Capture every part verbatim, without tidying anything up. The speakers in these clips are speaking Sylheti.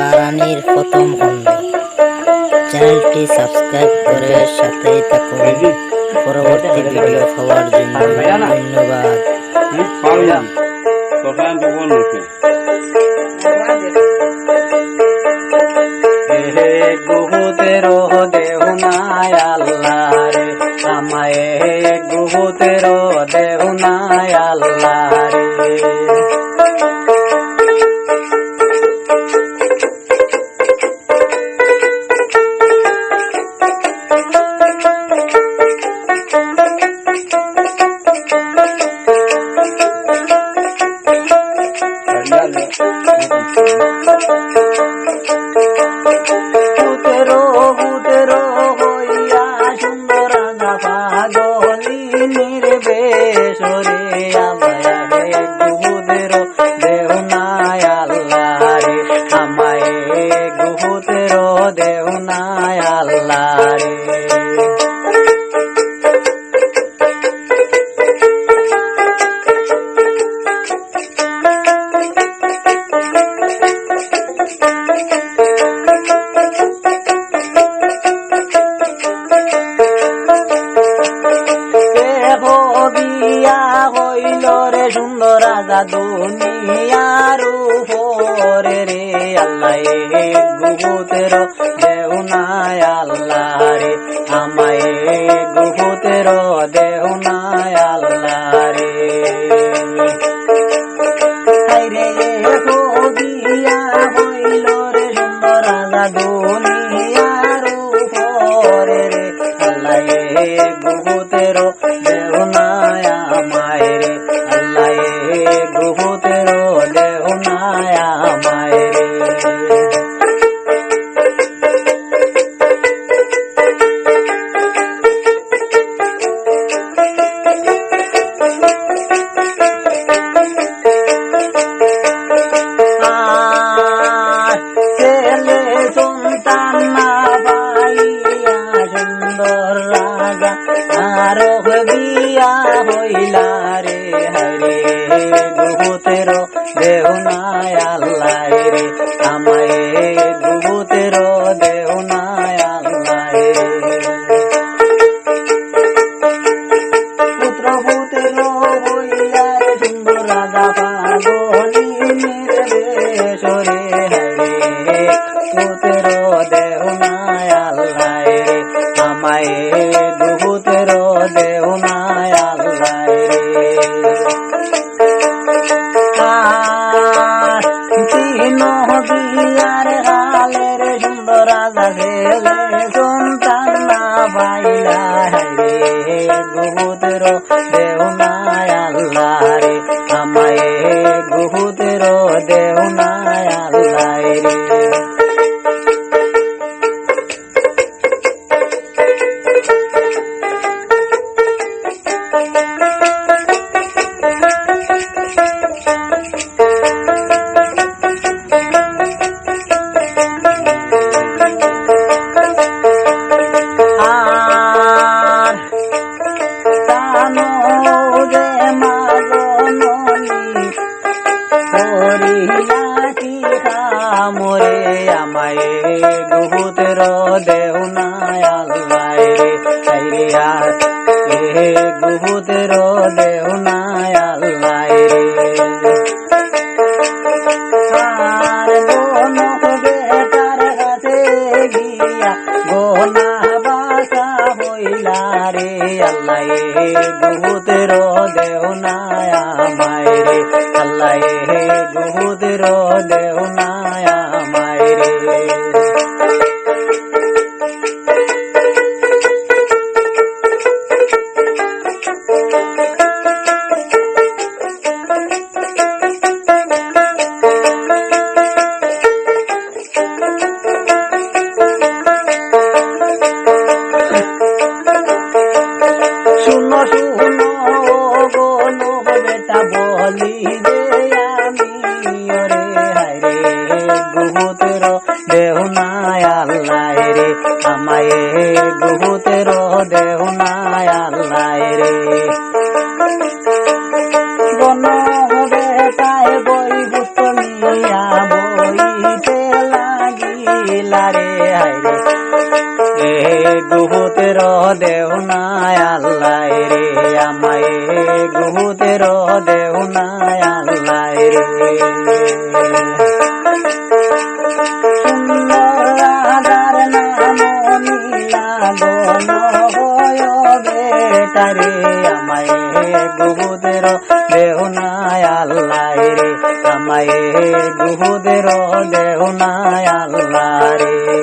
লারানির প্রথম খণ্ড। চ্যানেলটি সাবস্ক্রাইব করে সাথেই থাকুন পরবর্তী ভিডিও পাওয়ার জন্য। ধন্যবাদ। হুম? পাওয়া যায়। তোর কাছে আমি বলবো কি? হে গুহুতেরো দেহুনায় আল্লাহ রে, আমায় গুহুতেরো দেহুনায় আল্লাহ রে। গুহুতেরো, গুহুতেরো হইয়া সুন্দর রাজা পাগলিনীর বেশ রে, আমায় গুহুতেরো দেহুনায় আল্লাহ রে, আমায় গুহুতেরো দেহুনায় আল্লাহ রে। এ ভবিয়া হইল রে সুন্দর রাজা দুনিয়ার উপরে রে, আল্লাহ গুহুতেরো দেহুনায় আল্লাহ রে, আমায় গুহুতেরো দেহুনায় আল্লাহ রে। হায় রে, এ ভবিয়া হইল রে সুন্দর রাজা দুনিয়ার উপরে রে, আল্লাহ গুহুতেরো দেহুনায় আমায় রে, আল্লাহ গুহুতেরো দেহুনায় আমায় রে। আর ছেলে সন্তান না পাইয়া সুন্দর রাজা আরো বিয়া হইলা রে, হায় রে, গুহুতেরো দেহুনায় আল্লাহ রে, আমায় গুহুতেরো দেহুনায় আল্লাহ রে। পুত্র পুত্র হইয়া রে সুন্দর রাজা পাগলিনীর বেশ রে, হায় রে, পুত্র দেহুনায় আল্লাহ রে, আমায় গুহুতেরো দেহুনায় আল্লাহ রে। আর তিন বিয়ার কালে রে সুন্দর রাজা ছেলে সন্তান না পাইলা রে, গুহুতেরো দেহুনায় আল্লাহ রে, আমায় গুহুতেরো দেহুনায় আল্লাহ রে। আর তানো যে মালনলি করিয়া কি কামরে আমায় গুহুতেরো দেহুনায় আল্লাহ রে, হায় রে আর এ গুহুতেরো দেহুনায় আল্লাহ রে। আর গনক বেটার কাছে গিয়া গনা বাসা হইলা রে, আল্লাহ গুহুতেরো দেহুনায় আমায় রে, আল্লাহ গুহুতেরো দেহুনায় আমায় রে। শুনো, শুনো, ও গো, লো বেটা, বলি যে আমি, ওরে হায় রে, সুন্দর রাজার নাম নিয়া গণ হয় বেটারে, আমায় গুহুদের দেও না আল্লাহ রে, আমায় গুহুদের দেও না আল্লাহ রে।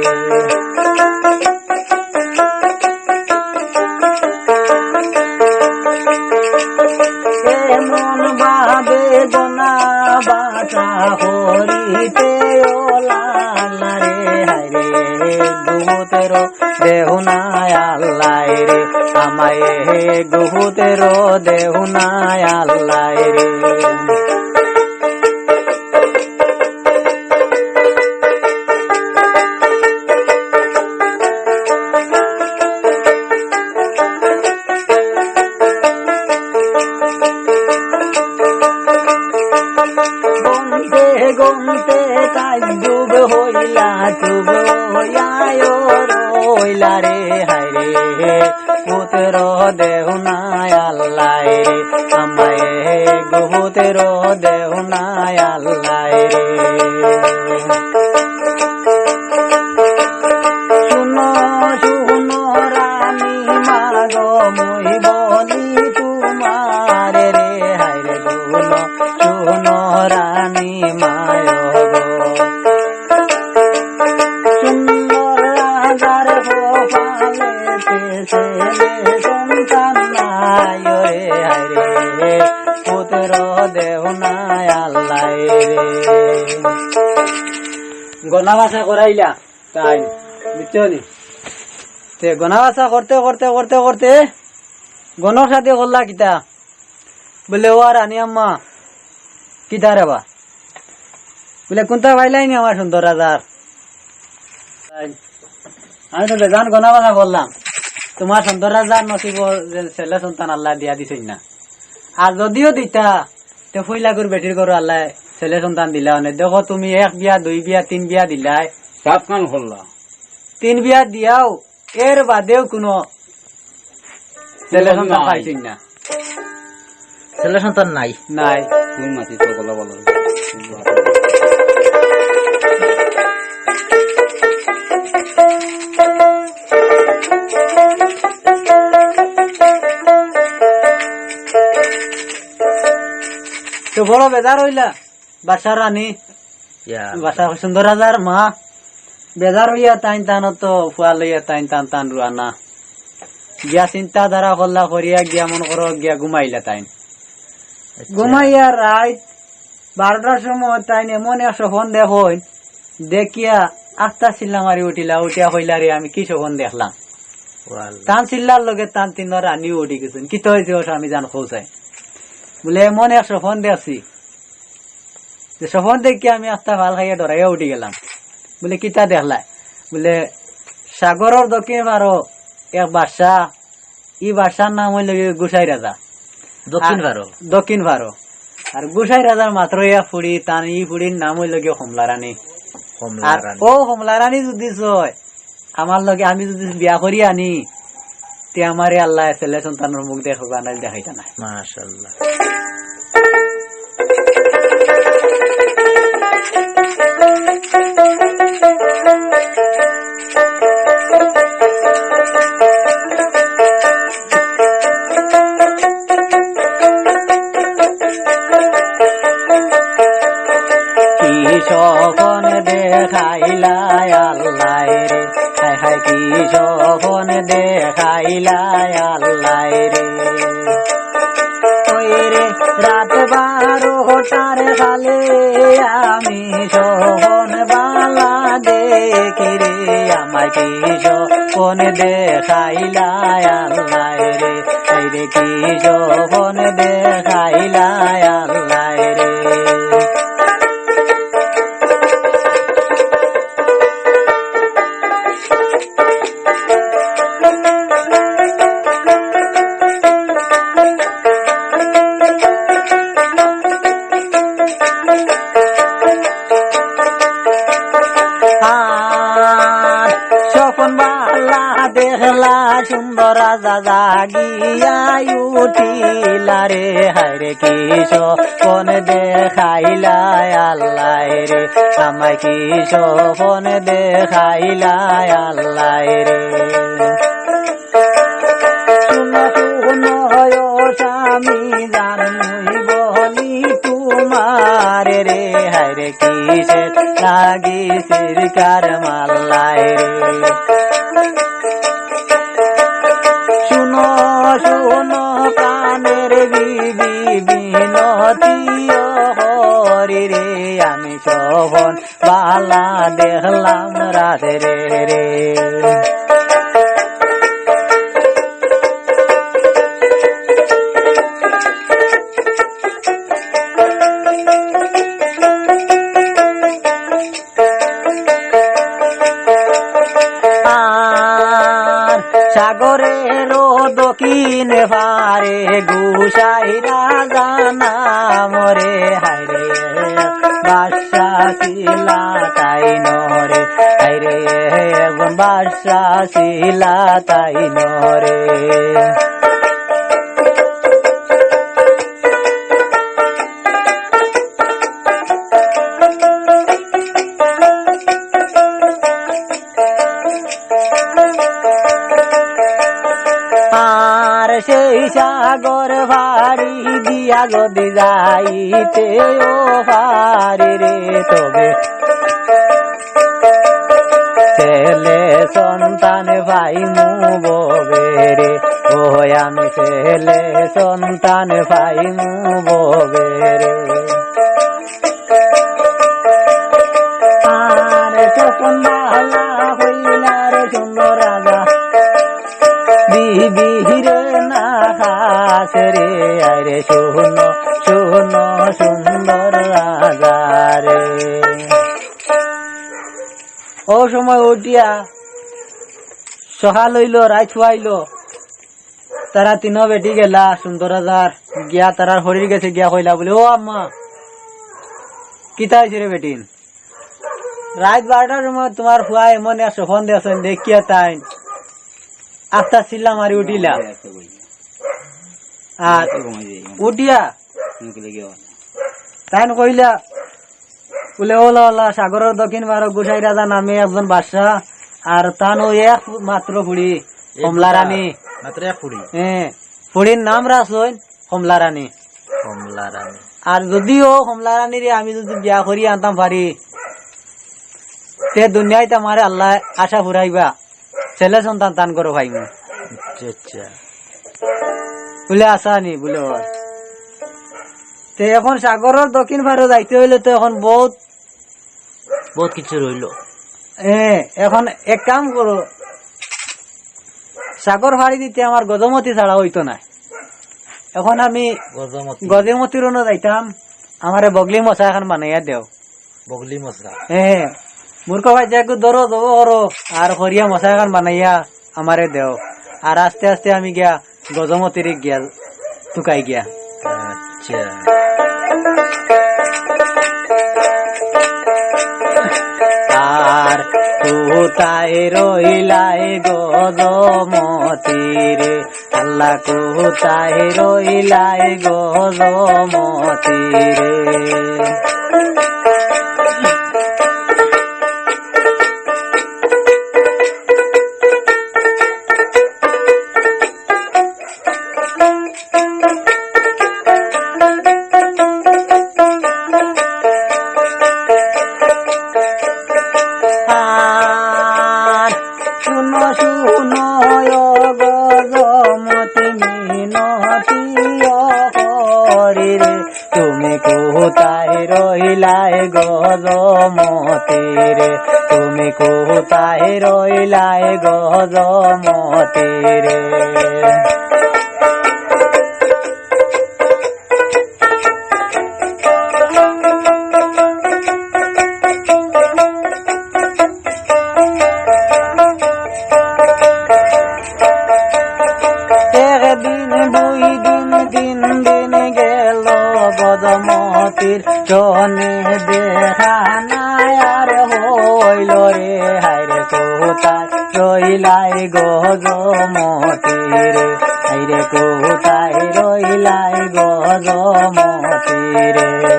এমন ভাবে গোনা বাসা করিতে ওলা রে, হায় রে, গুহুতের দেও না আল্লাহ রে, আমায় গুহুতের দেও না আল্লাহ রে। গনতে গনতে তাজ্জুব হইলা, চুপ হইয়া রইলা রে, হায় রে, পুত্র দেও না আল্লাহ রে, আমায় গুহুতের দেও না আল্লাহ রে। শুনো, শুনো রানী মা গো, মুই বলি তোমারে রে, হায় রে, শুনো, শুনো রানী মা গো। সুন্দর রাজার কপালেতে ছেলে সন্তান নাই রে, হায় রে, পুত্র দেও না আল্লাহ রে। গনা বাছা করাইলা তাইন, বুঝছো নি? তে গনা বাছা করতে করতে করতে করতে গনক সাথে করলা কিতা? বলে, "ও রানী আম্মা, কিতা রে বা?" বলে, "কুনটা পাইলায় নি আমার সুন্দর রাজার? আমি তো বেজান গনা বাছা করলাম, তোমার সুন্দর রাজার নসিব যে ছেলে সন্তান আল্লায় দিয়া দিছইন না। আর যদিও দিতা, তে ফইলাগুর বেটির ঘরো আল্লায় ছেলে সন্তান দিলা অনে। দেখো তুমি এক বিয়া, দুই বিয়া, তিন বিয়া দিলায়।" সাত খান করলা। তিন বিয়া দিয়াও এর বাদেও কুনু ছেলে সন্তান নাই। পাইছইন না। ছেলে সন্তান নাই। নাই। কোন মাটি তো বলা বলো। তো বড় বেজার হইলা। বাদশা রানী, ইয়া। বাদশা সুন্দর রাজার মা বেজার হইয়া তাইন তান তো ফুয়া লইয়া তাইন তান তান রুয়ানা। গিয়া চিন্তা ধারা করলা করিয়া গিয়া মন করো গিয়া ঘুমাইলা তাইন। আচ্ছা। ঘুমাইয়া রাইত বারোটার সময় তাইন এমন এক স্বপন দেখইন, দেখিয়া আস্তা চিল্লা মারি উঠিলা, উঠিয়া কইলা, "রে, আমি কি স্বপন দেখলাম?" ওয়াল্লাহ। তান চিল্লার লগে তান তিন রানীও উঠি গেছইন। "কিতা হইছে ও স্বামী জান কও চাই?" বলে, "এমন এক স্বপন দেখছি।" যে স্বপন দেখি আমি আস্তা ফাল খাইয়া ডরাইয়া উঠি গেলাম। বলে, "কিতা দেখলায়?" বলে, "সাগরর দক্ষিণ পারো এক বাদশা, ই বাদশার নাম অইলো গি গুসাই রাজা।" দক্ষিণ আর পারো? দক্ষিণ পারো। আর গুসাই রাজার মাত্র এক ফুড়ি, তান ই ফুড়ির নাম অইলো গি কমলা রানী। কমলা আর রানী। ও কমলা রানী যদি চয়, আমার লগে আমি যদি বিয়া করি আনি, তে আমারে আল্লায় ছেলে সন্তানর মুখ দেখো, আনাইল দেখাইতা নায়। মাশাআল্লাহ। কি স্বপন দেখাইলা আল্লায় রে, হায় হায় কি স্বপন দেখাইলা আল্লায় রে। ওই রে রাত বারোটার কালে আমি স্বপন বালা দেখি রে, আমায় কি স্বপন দেখাইলা আল্লায় রে। এই রে কি স্বপন দেখাইলা আল্লায় রে। আর স্বপন বালা দেখলা সুন্দর রাজা জাগিয়া উঠিলা রে, হায়রে কি স্বপন দেখাইলা আল্লায় রে, আমায় কি স্বপন দেখাইলা আল্লায় রে। শুনো, শুনো, ও স্বামী জান, মুই বলি তোমারে রে, হায়রে কিসের লাগি সিরকার মাল্লায় রে। শুনো, শুনো, প্রাণের বিবি বিনতি ও হরি রে, আমি স্বপন বালা দেখলাম রাতে রে রে। আর সাগরেরও দক্ষিণ পারে গুসাই রাজা নাম রে, হায়রে বাদশা ছিলা তাইন রে, হায়রে বাদশা ছিলা তাইন রে। আর সেই সাগর পাড়ি দিয়া যদি যাইতেও পারি রে, তবে ছেলে সন্তান পাইমু ববে রে, ও আমি ছেলে সন্তান পাইমু ববে রে। আর স্বপন বালা হইলা রে শুনো রাজা, বিবিরে না হাসে রে, আরে শুনো, শুনো সুন্দর রাজা রে। ও সময় উঠিয়া সকাল অইলো, রাইত ফুয়াইলো, তারা তিনো বেটি গেলা সুন্দর রাজার, গিয়া তারার হরির গেছে গিয়া কইলা বলে, "ও আম্মা, কিতা অইছে রে বেটিন? রাইত বারোটার সময় তুমার ফুয়ায় এমন এক স্বপন দেখছইন, দেখিয়া তাইন আস্তা চিল্লা মারি উঠিলা।" আর উঠিয়া তাইন কইলা, বলে, "ওলা, ওলা, সাগরর দক্ষিণ পারো গুসাই রাজা নামে একজন বাদশা, আর তান অউ এক মাত্র ফুড়ি, কমলা রানী।" মাত্র এক ফুড়ি? হ্যাঁ, ফুড়ির নাম রাখছইন কমলা রানী। কমলা রানী। আর যুদি অউ কমলা রানীরে আমি যুদি বিয়া করি আনতাম পারি, তে দুনিয়াইত আমারে আল্লায় আশা ফুরাইবা। ছেলে সন্তান তান ঘরো পাইমু। আচ্ছা, আচ্ছা। বলে, "আশা নি?" বলে, "অয়।" তে এখন সাগরর দক্ষিণ পারো যাইতে অইলে তো এখন বউত, বউত কিছু রইলো। এ, এখন এক কাম করো, সাগর পাড়ি দিতে আমার গজমতি ছাড়া অইতো নায়। এখন আমি গজমতি। গজমতির অনো যাইতাম, আমারে বগলি মশা এখান বানাইয়া দেও। বগলি মশা। হ্যাঁ, মূর্খ ভাই, যে একটু ধরো, জবো করো, আর করিয়া মশা এখান বানাইয়া আমারে দেও। আর আস্তে আস্তে আমি গিয়া গজমতিরে গিয়া তুকাই গিয়া। আচ্ছা। আর কোথায় রইলায় গজমতিরে? আল্লাহ কোথায় রইলায় গজমতিরে? আর শুনো, শুনো, ও গজমতি মিনতি ও হরিরে, তুমি কোথায় রইলায় গজমতিরে? তুমি কোথায় রইলায় গজমতিরে? একদিন, দুই দিন, তিন দিন গেল, গজমতির সনে দেখা নাই আর হইল রে, হায় রে কোথায় রই রইলাই গজমতি রে, হায়রে কোথায় রইলাই গজমতি রে।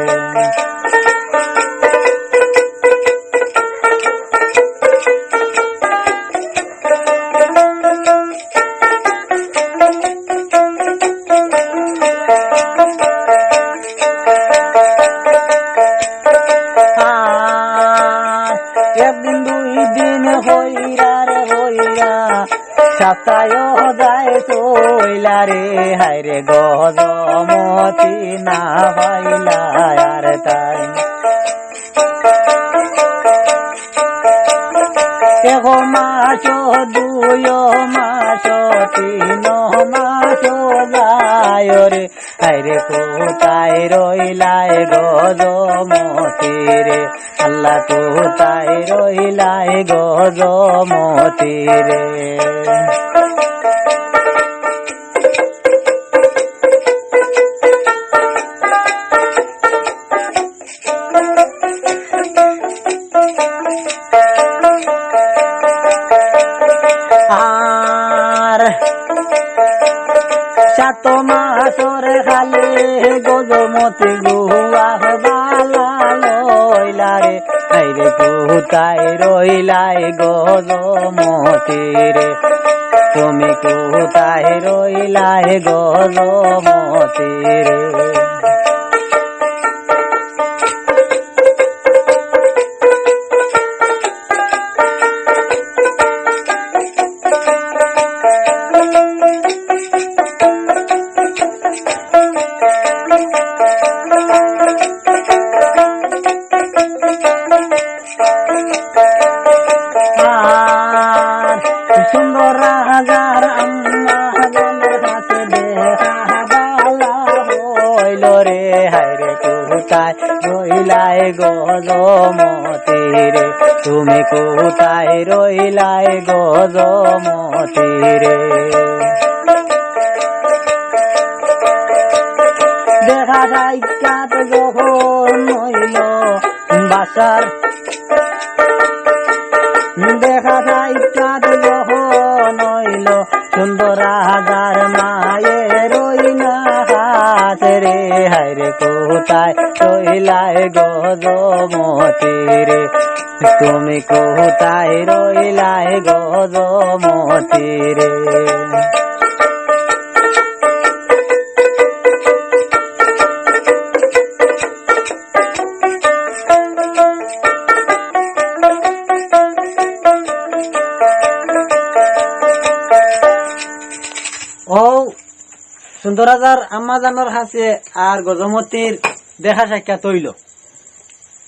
আর একদিন দুই দিন হইরা রে হইরা, সাতায়ও যায় চইলা রে, হায়রে গজমতি না পাইলা আর তাই। এক মাস, দুই মাস, তিন মাস যায় রে, হায়রে কোথায় রইলাই গজমতি রে, আল্লাহ কোথায় রইলাই গজমতি রে। আর সাত মাসর খালি গজমতি গুয়া বালা লইলা রে, হায়রে কোথায় রইলাই গজমতি রে, তুমি কোথায় রইলাই গজমতি রে। আর সুন্দর রাজার আম্মা জানের কাছে দেখা বালা হইল রে, হায়রে কোথায় রইলাই গজমতি রে, তুমি কোথায় রইলাই গজমতি রে। দেখা সাক্ষাৎ যখন হইল বাদশার, দেখা সাক্ষাৎ যখন হইল সুন্দর রাজার মায়ে রই না হাত রে, হায়রে কোথায় রইলাই গজমতি রে, তুমি কোথায় রইলাই গজমতি রে। ও সুন্দর রাজার আম্মা জানর কাছে আর গজমতির দেখা সাক্ষাৎ হইল,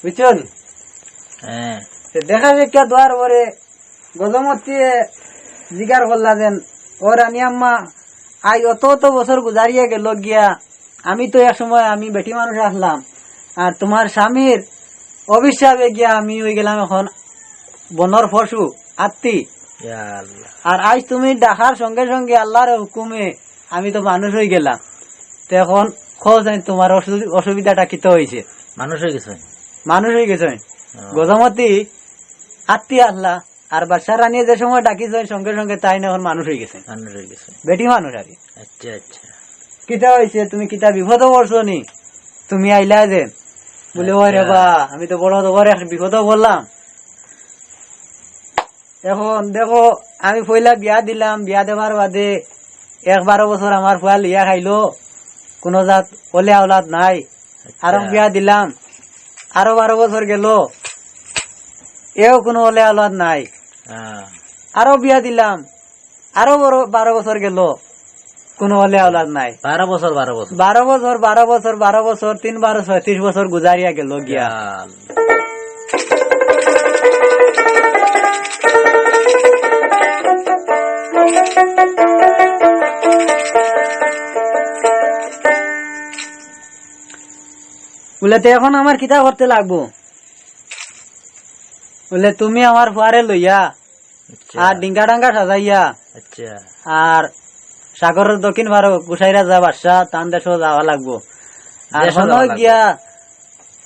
বুঝছনি? হ্যাঁ। তে দেখা সাক্ষাৎ হওয়ার পরে গজমতিয়ে জিগার করলা যেন, "ও রানী আম্মা, আই অত অত বছর গুজারিয়া গেল গিয়া, আমি তো এক সময় আমি বেটি মানুষ আসলাম, আর তোমার স্বামীর অভিশাপে গিয়া আমি হই গেলাম এখন বনর পশু, আত্তি। ইয়া আল্লাহ। আর আইজ তুমি ডাকার সঙ্গে সঙ্গে আল্লাহর হুকুমে আমি তো মানুষ হই গেলাম। তো এখন কও যেন তোমার অসু-, অসুবিধাটা কিতা হইছে?" মানুষ হই গেছে। মানুষ হই গেছে। ও। গজমতি আত্তি আল্লাহ। আর বাদশা রানীয়ে যে সময় ডাকিছইন, সঙ্গে সঙ্গে তাইন এখন মানুষ হই গেছে। মানুষ হই গেছে। বেটি মানুষ আর কি। আচ্ছা, আচ্ছা। কিতা হইছে? তুমি কিতা বিপদো পড়ছো নি? তুমি আইলা যে? বুলে, "ওরে আচ্ছা। বা, আমি তো বড় জবর এক বিপদো পড়লাম। এখন দেখো, আমি পয়লা বিয়া দিলাম, বিয়া দেবার বাদে এক বারো বছর আমার ফুয়া লইয়া খাইলো, কোনো জাত ওলে আওলাদ নাই।" আচ্ছা। আরো বিয়া দিলাম, আরো বারো বছর গেল, এও কোনো ওলে আওলাদ নাই। হ্যাঁ। আরো বিয়া দিলাম, আরো বড় বারো বছর গেল, কোনো ওলে আওলাদ নাই। বারো বছর, বারো বছর। বারো বছর, বারো বছর, বারো বছর, তিন বারো ছয়ত্রিশ বছর গুজারিয়া গেল গিয়া। ইয়া আল্লাহ। বুলে, "তে এখন আমার কিতা করতে লাগবো?" বুলে, "তুমি আমার ফুয়ারে লইয়া আচ্ছা। আর ডিঙ্গা ডাঙ্গা সাজাইয়া আচ্ছা। আর সাগরর দক্ষিণ পারো গুসাই রাজা বাদশা তান দেশো যাওয়া লাগবো। আর দেশো হনো যাওয়া লাগবো। গিয়া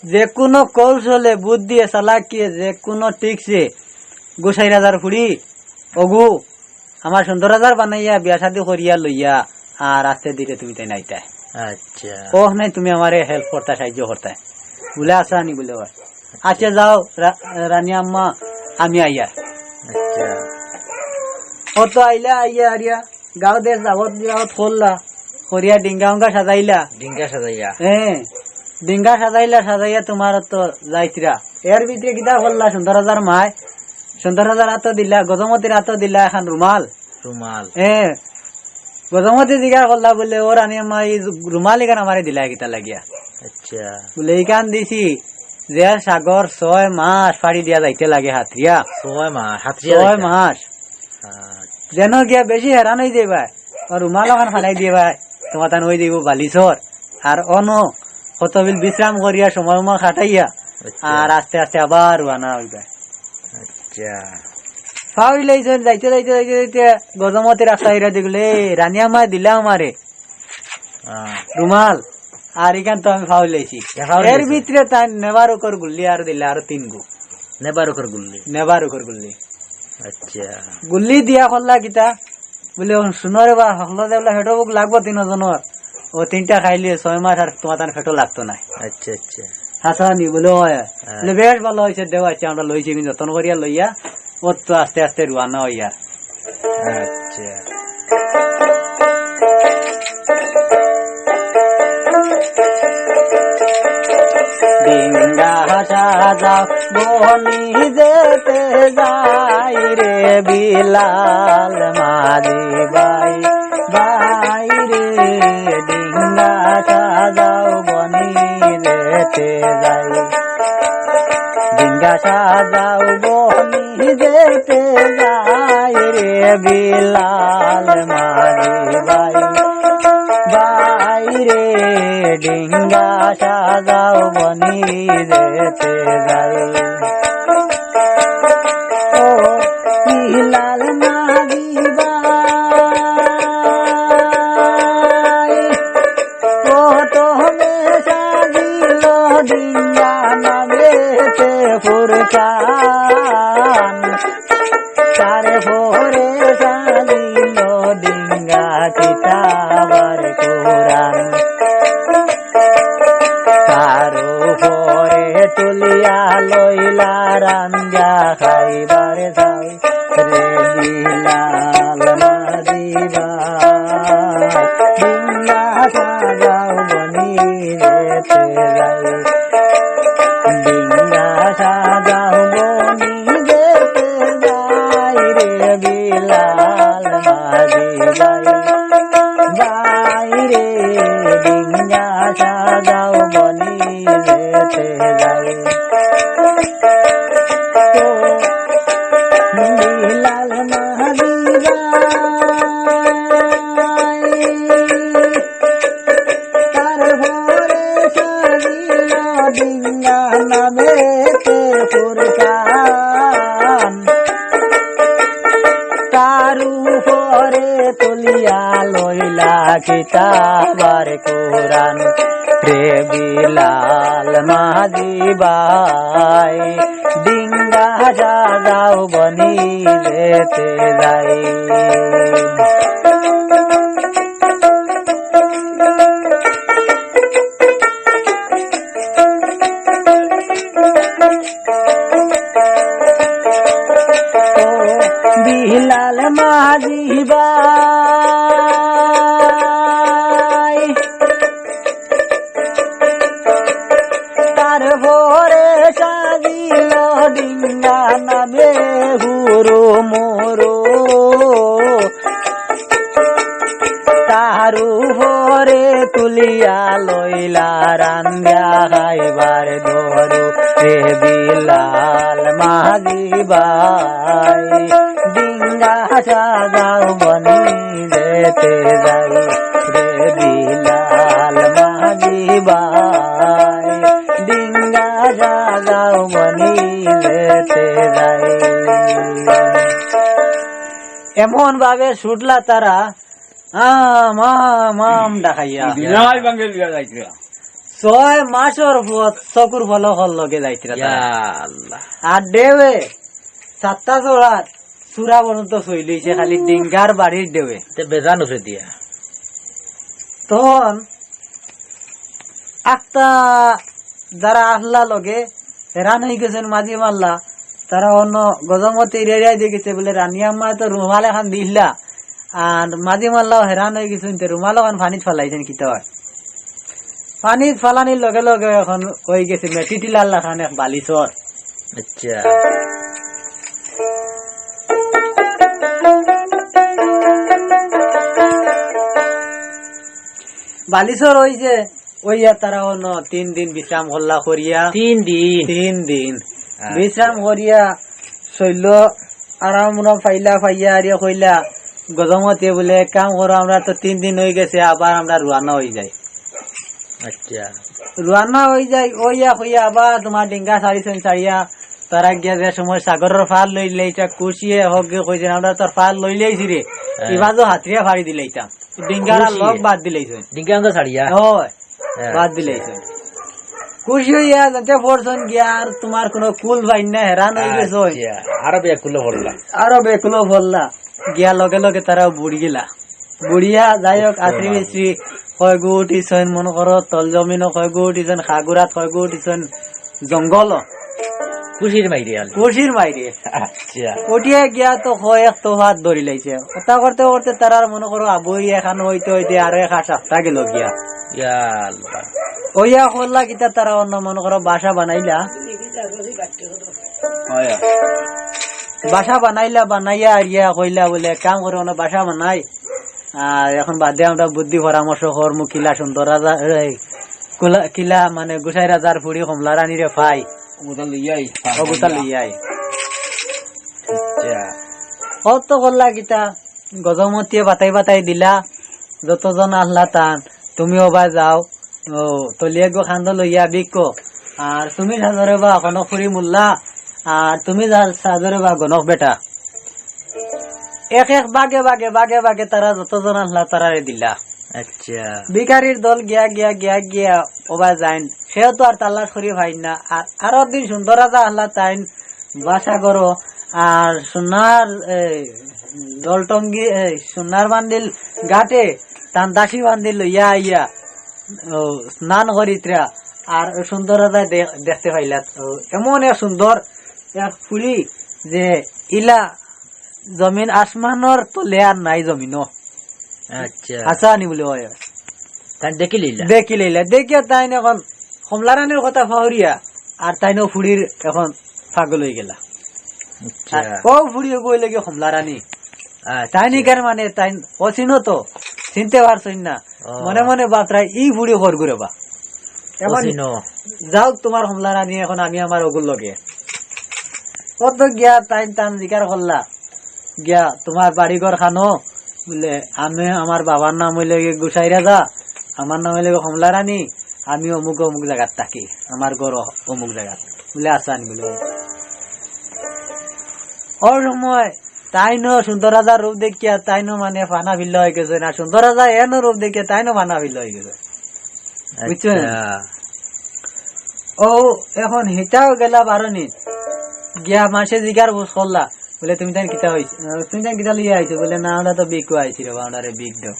যে কোনো কৌশলে, বুদ্ধিয়ে, চালাকিয়ে, যে কোনো ট্রিক্সে গুসাই রাজার ফুড়ি ওগু, আমার সুন্দর হাজার বানাইয়া বিয়া শাদি করিয়া লইয়া আর আস্তে ধীরে তুমি তাই নাইতায়। আচ্ছা। ওহ নাই তুমি আমারে help করতা, সাহায্য করতায়। বুলে, "আচ্ছা নি?" বুলে, "ওই।" "আচ্ছা যাও, রা-, রানী আম্মা, আমি আইয়ার।" আচ্ছা। ও তো আইলা, আইয়া আরিয়া, গাঁও দেশ যাবত যাবত করলা, করিয়া ডিঙ্গা উঙ্গা সাজাইলা। ডিঙ্গা সাজাইয়া। হ্যাঁ, ডিঙ্গা সাজাইলা, সাজাইয়া তোমার তো যাইতরা। এর ভিতরে কিতা করলা, সুন্দর হাজার মায়, সুন্দর হাজার আতো দিলা, গজমতির আতো দিলা এখান রুমাল। রুমাল। এ, গজমতি জিগার করলা বুলে, "ও রানী আম্মা, এই রুমাল ইখান আমারে দিলা কিতা লাগিয়া?" আচ্ছা। বুলে, "ইখান দিছি, যে সাগর ছয় মাস ফাড়ি দিয়া যাইতে লাগে হাতরিয়া।" ছয় মাস, হাতরিয়া ছয় যাইতে? মাস। আচ্ছা। যেন গিয়া বেশি হেরান অই যাইবায়, আর রুমাল ওখান ফালাই দিবায়, তোমার তান অই যাইব বালিচর। আর অনো কত বিল বিশ্রাম করিয়া সময় উমা খাটাইয়া, আচ্ছা। আর আস্তে আস্তে আবার রওয়ানা অইবায়। আচ্ছা। ফাউল অইছইন, যাইতে যাইতে যাইতে যাইতে গজমতি রাস্তা এরা দেখলে, "এ, রানী আম্মায় দিলা আমারে আহ। রুমাল, আর ইখান তো আমি ফাউল অইছি।" এ, ফাউল এর অইছে। ভিতরে তাই নেবার উপর গুল্লি আর দিলা আরো তিন গু। নেবার উপর গুল্লি? নেবার উপর গুল্লি। আচ্ছা। গুল্লি দিয়া করলা কিতা? বুলে, "ও শুনো রে বা, হকলো যে বুলে ফেটো ভুক লাগবো তিনজনর, ও তিনটা খাইলে ছয় মাস আর তোমার তান ফেটো লাগতো না।" আচ্ছা, আচ্ছা। হাসানি বুলে, "ওই।" হ্যাঁ। বুলে, "বেশ ভালো অইছে, দেও, আচ্ছা, আমরা লইছি, কিন্তু যত্ন করিয়া লইয়া, ও তো আস্তে আস্তে রওয়ানা অইয়া।" আচ্ছা। ডিঙ্গা সাজাও বনি যেতে যাই রে বিলাল মাঝি ভাই, ভাই রে। ডিঙ্গা সাজাও বনি যেতে যাই, ডিঙ্গা সাজাও বনি যেতে যাই রে বিলাল মাঝি ভাই, ভাই রে। ডিঙ্গা সাজাও বনি যেতে যাই। ও বিলাল মাঝি ভাই, ও তো মে সাজিল ডিঙ্গা নামেতে ফুরকান। তার পরে সাজিল ডিঙ্গা কিতাব আর কোরআন। তার উপরে তুলিয়া লইলা রান্দা খাইবার চাল। রে বিলাল মাঝি ভাই, ডিঙ্গা সাজাও বনি যেতে যাই। ডিঙ্গা সাজাও বনি যেতে যাই রে বিলাল মাঝি ভাই। ভাই রে, ডিঙ্গা সাজাও বনি যেতে যাই। ও বিলাল মাঝি ভাই, তার পরে সাজিল ডিঙ্গা নামেতে ফুরকান। তার উপরে তুলিয়া লইলা কিতাব আর কোরআন। রে বিলাল মাঝি ভাই, ডিঙ্গা সাজাও বনি যেতে যাই। ও বিলাল মাঝি ভাই, তার পরে সাজিল ডিঙ্গা নামে হুরু মুরু। তার উপরে তুলিয়া লইলা রান্দা খাইবার ধরু। রে বিলাল মাঝি ভাই, ডিঙ্গা সাজাও বনি যেতে যাই। রে বিলাল মাঝি ভাই, ডিঙ্গা সাজাও বনি যেতে যাই। এমন ভাবে ছুটলা তারা, আম, আম, আম ডাকাইয়া। দুনিয়ার বাঙ্গে লইয়া যাইতরা। ছয় মাসর পথ চকুর পলকর লগে যাইতরা তারা। ইয়া আল্লাহ। আর ঢেউয়ে সাতটা চড়ার চূড়া পর্যন্ত ছইল অইছে, খালি ডিঙ্গার বাড়ির ঢেউয়ে। তে বেজান উফরে দিয়া। তখন আখতা যারা আছলা লগে হেরান অইগেছইন মাঝি মাল্লা, তারা অনো গজমতি রেড়াই দিয়া গেছে বুলে, "রানী আম্মায় তো রুমাল এখান দিলা, আর মাঝি মাল্লাও হেরান অইগেছইন, তে রুমাল অখান পানিত ফালাইছইন কিতা অয়?" পানিত ফালানির লগে লগে অখন অইগেছে মেটি টিলার লাখান এক বালিচর। আচ্ছা। বালিচর অইছে, অইয়া তারা অনো তিন দিন বিশ্রাম করলা করিয়া। তিন দিন? তিন দিন। আচ্ছা। বিশ্রাম করিয়া শৈল আরাম উরাম পাইলা, পাইয়া আরিয়া কইলা, গজমতি বুলে, "এক কাম করো, আমরা তো তিন দিন অইগেছে, আবার আমরা রওয়ানা অইযাই।" আচ্ছা। রওয়ানা অইযাই, অইয়া কইয়া আবার তুমার ডিঙ্গা ছাড়িছইন, ছাড়িয়া তারা গিয়া যে সময় সাগরর পার লইলাইতা, খুশিয়ে হকগে কইছইন, "আমরা তো পার লইলাইছি রে, হ্যাঁ। ইবাজও হাতরিয়া পাড়ি দিলাইতাম।" ডিঙ্গার আর খুশিয়ে? লগ বাদ দিলাইছইন। ডিঙ্গা আঙ্গ ছাড়িয়া? অয়, হ্যাঁ, বাদ আচ্ছা। দিলাইছইন। খুশি অইয়া যাইতে পড়ছইন গিয়া, আর তুমার কুনু কুল পাইন না, হেরান অইগেছইন। আচ্ছা, আরো বেকুলো পড়লা। আরো বেকুলো পড়লা। গিয়া লগে লগে তারা বুড়ি গেলা। বুড়িয়া যাই হউক, উফ, আত্রি মারি। মিস্ত্রি কয়গু উঠিছইন, মনো করো, তল জমিনো কয়গু উঠিছইন, খাগুরাত কয়গু উঠিছইন, জঙ্গলো। খুশির মাইরে আলি। খুশির মাইরে। আচ্ছা। উঠিয়া গিয়া তো কয় এক তো ভাত ধরিলাইছে। কথা করতে করতে তারার মনো করো আবই এখান অইতে অইতে আরো এক সপ্তাহ গেল গিয়া। ইয়া আল্লাহ। অইয়া করলা কিতা তারা অনো মনো করো বাসা বানাইলা। অয়। বাসা বানাইলা, বানাইয়া আরিয়া কইলা বুলে, "এক কাম করো, অনো বাসা বানাই। আর অখন বাদে আমরা বুদ্ধি পরামর্শ করমু, কিলা সুন্দর রাজা, এই, কুলা-, কিলা মানে গুসাই রাজার ফুড়ি কমলা রানীরে পাই।" অগুতা লইয়া আই। অগুতা লইয়া আই। আচ্ছা। অত করলা কিতা, গজমতিয়ে বাতাই বাতাই দিলা, যতজন আছলা তান, তুমি ওবা যাও, ও, তলিয়ে গো খান্দো লইয়া বিকো। আর তুমি সাজরে বা গণক ফুরি মুল্লা, আর তুমি যা-, সাজরে বা গণক বেটা। এক এক বাগে বাগে, বাগে বাগে তারা যতজন আছলা তারারে দিলা। আচ্ছা। ভিখারির দল গিয়া, গিয়া, গিয়া, গিয়া, ওবা যাইন। সেও তো আর তালাশ করি পাইন না। আর আরো দিন সুন্দর রাজা আছলা তাইন বাসা করো। আর সোনার, এই, দলটঙ্গি, এই, সোনার বান্দিল ঘাটে তান দাসী বান্দিল লইয়া আইয়া ও, স্নান করিত্রা, আর সুন্দর রাজায় দে-, দেখতে পাইলা। ও, এমন এক সুন্দর এক ফুড়ি যে ইলা জমিন আসমানর তলে আর নাই জমিনো। আচ্ছা। আচ্ছা, আনি বলে, "ওই।" তাই দেখি লইলা? দেখি লইলা। দেখিয়া তাইন অখন কমলা রানীর কথা পাহুরিয়া, আর তাইন অউ ফুড়ির অখন পাগল অইগেলা। আচ্ছা। আর অউ ফুড়ি অইবো অইলে গি কমলা রানী। আচ্ছা। তাইন ইকার মানে তাইন অচিনো তো, চিনতে পারছইন না। ও। মনে মনে ভাবরা, "ই ফুড়ি কর গুরে বা।" অখন অচিনো। যাউক তুমার কমলা রানী, অখন আমি আমার অগুর লগে। অত গিয়া তাইন তান জিকার করলা, গিয়া, "তুমার বাড়ি ঘর খানো?" বুলে, "আমি, আমার বাবার নাম অইলে গি গুসাই রাজা, আমার নাম অইলে গি কমলা রানী, আমি অমুক অমুক জাগাত থাকি, আমার ঘর অ-, অমুক জাগাত।" বুলে, "আচ্ছা, আনি।" বুলে, অউ সময় তাইনও সুন্দর রাজার রূপ দেখিয়া তাইনও মানে ফানা ফিল্লা অইগেছে, না সুন্দর রাজা এনও রূপ দেখিয়া তাইনও ফানা ফিল্লা অইগেছে। বুঝছইন? আচ্ছা। অউ, অখন হিতাও গেলা বারো নি। গিয়া মানষে জিকার বুঝ করলা। বুলে, "তুমি তাইন কিতা অইছ-, আহ, তুমি তাইন কিতা লইয়া আইছো?" বুলে, "না, আমরা তো ভিক্ষু আইছি রে বা, আমরারে ভিক দেও।"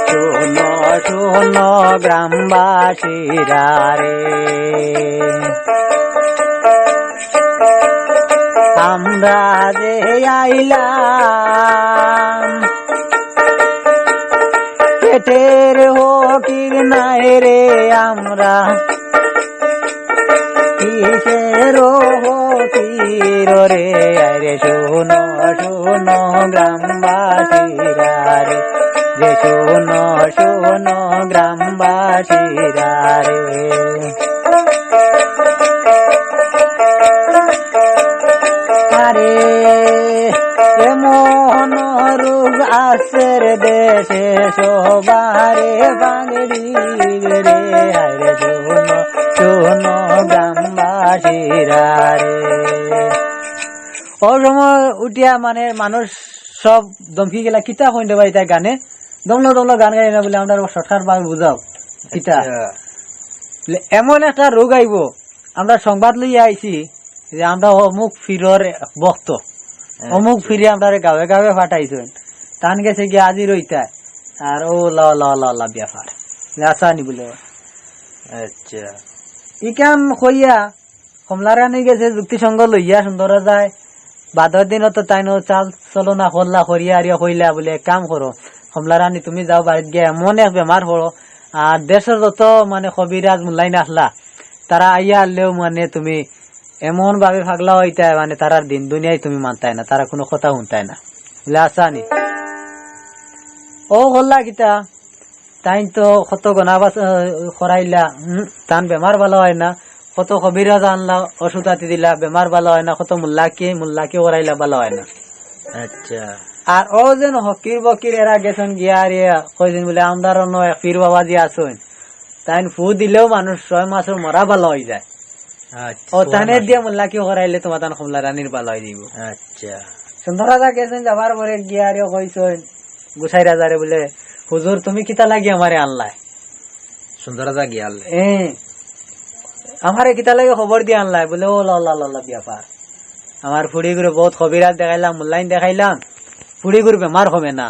শুনো, শুনো গ্রামবাসীরা রে, আমরা যে আইলাম, পেটের ফকির নায় রে আমরা, কিসের ফকির রে? আরে শুনো, শুনো গ্রামবাসীরা রে, যে শুনো, শুনো গ্রামবাসীরা রে। আরে এমন রোগ আসের দেশে, সবারে বাঙড়ি রে। আরে শুনো, শুনো গ্রাম ও সময় উঠিয়া মানে মানুষ সব দমকি গেলা, "কিতা কইন রে ভাই, ইতা গানে দমলো দমলো গান গাই না বলে আমরা শর্টকাট ভাবে বুঝাও কিতা?" আচ্ছা। বলে, "এমন একটা রোগ আইবো, আমরা সংবাদ লইয়া আইছি যে আমরা অমুক পীরর ভক্ত, অমুক আচ্ছা। পীরে আমরারে গাঁওয়ে গাঁওয়ে ফাটাইছইন, তান গেছে গিয়া হাজির অইতা।" আর ও ল ল ল ল ব্যাপার, আচ্ছা নি বলে। আচ্ছা। ইখান কইয়া কমলা রানী গেছে যুক্তিসঙ্গ লইয়া সুন্দর যায়। বাদর দিনও তো তাইন চাল চলনা করলা, করিয়া আরিয়া কইলা বলে, "এক কাম করো, কমলা রানী তুমি যাও বাড়িত গিয়া এমন এক বেমার পড়ো, আর দেশর যত মানে কবিরাজ মুল্লাইন আছলা, তারা আইয়া আনলেও মানে তুমি এমন ভাবে পাগলা অইতায়, মানে তারার দিন দুনিয়ায় তুমি মানতায় না, তারা কুনু কথা হুনতায় না।" বলে, "আচ্ছা নি।" ও করলা কিতা, তাইন তো কত গনা বাছ-, আহ, করাইলা, হুম, তান বেমার ভালা অয় না, কত কবিরাজ আনলা, ওষুধ আতি দিলা, বেমার ভালা অয় না, কত মুল্লাকি, মুল্লাকি করাইলা, ভালা অয় না। আচ্ছা। আর ও যেন ফকির বকির এরা গেছইন গিয়া আর ইয়া কইছইন বলে, "আমরার অনো এক পীর বাবাজি আছইন, তাইন ফু দিলেও মানুষ ছয় মাসর মরা ভালা অই যায়।" আচ্ছা, ও ছয় তানে মাসর। দিয়া মুল্লাকি করাইলে তোমার তান কমলা রানীর ভালা অই যাইবো। আচ্ছা। সুন্দর রাজা গেছইন, যাবার পরে গিয়া আর ইয়া কইছইন, গুসাই রাজারে বলে, "হুজুর, তুমি কিতা লাগি আমারে আনলায়?" সুন্দর রাজা গিয়া আনলে। এ, "আমারে কিতা লাগি খবর দিয়া আনলায়?" বলে, "ও ল ল ল ল ব্যাপার। আমার ফুড়িগুরে বউত কবিরাজ দেখাইলাম, মুল্লাইন দেখাইলাম, ফুড়িগুর বেমার কমে না।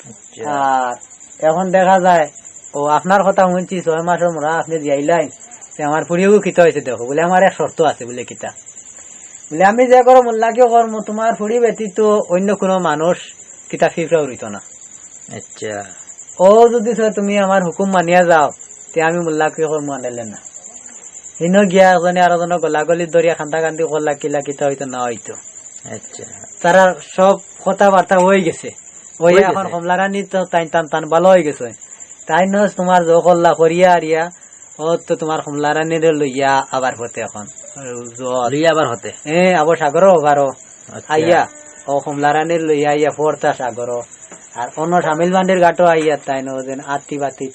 আচ্ছা। আর এখন দেখা যায়, ও আপনার কথা হুনছি, ছয় মাসর মরা আপনে জিয়াইলাইন, তে আমার ফুড়িগু কিতা অইছে দেখো।" বলে, "আমার এক শর্ত আছে।" বলে, "কিতা?" বলে, "আমি যে করো মুল্লাকি করমু, তোমার ফুড়ি ব্যতীত অন্য কুনু মানুষ কিতা ফিফড়াও রইতো না।" আচ্ছা। ও যদি কয় তুমি আমার হুকুম মানিয়া যাও, তে আমি মুল্লাকি করমু, আনাইলে না।" হিনো গিয়া একজনে আরো জনর গলাগলি ধরিয়া কান্দাকান্দি করলা, কিলা কিতা অইতো না অইতো। আচ্ছা। তারার সব কথাবার্তা অই গেছে। অই অই গেছে। এখন কমলা রানী তো তাইন তান তান ভালা অই গেছে। তাইন নস তোমার জো করলা করিয়া আরিয়া, ও তো তোমার কমলা রানীরে লইয়া আবার পথে এখন। জো লইয়া আবার পথে? এ, আবার সাগরো আবারও। আচ্ছা। আইয়া, ও কমলা রানীর লইয়া আইয়া পড়তা সাগরো। আর অন্য শামিল বান্ডির ঘাটো আইয়া তাইন ও যেন আত্তি বাত্তি